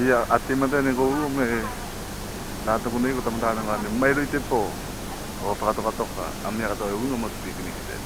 Iya, ati mata ni ko me nata ko ni ko tamta na ngani mai ro te po. O whakatokatoka ka, amia ka tau unga mo te pikiniki te.